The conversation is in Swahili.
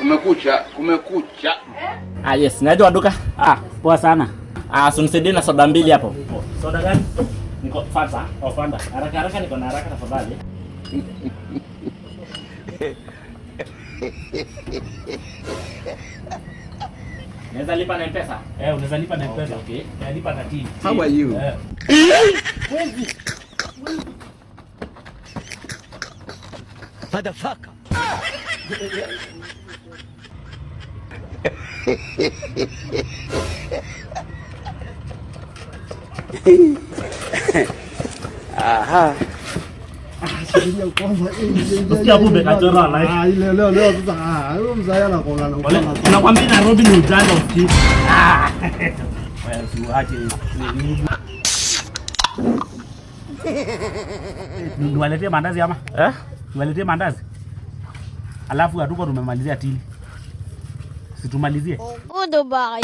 Kumekucha, kumekucha. Ah, yes, najua duka. Ah, poa sana. Ah, so nisaidie na soda mbili hapo. Soda gani? Niko Fanta. Oh, Fanta. Haraka haraka, niko na haraka tafadhali. Naweza lipa na M-Pesa? Eh, unaweza lipa na M-Pesa. Okay, okay. Eh, lipa na till. How are you? Eh. Motherfucker. Aha. Usikia hapo umekachora like. Ah, ile leo leo sasa ah, huyo mzee anakuwa na Wale, nakwambia Nairobi ni ujanja usikii. Ah. Wewe usiache. Niwaletee mandazi ama? Eh? Niwaletee mandazi. Alafu hatuko tumemalizia till. Situmalizie. Goodbye.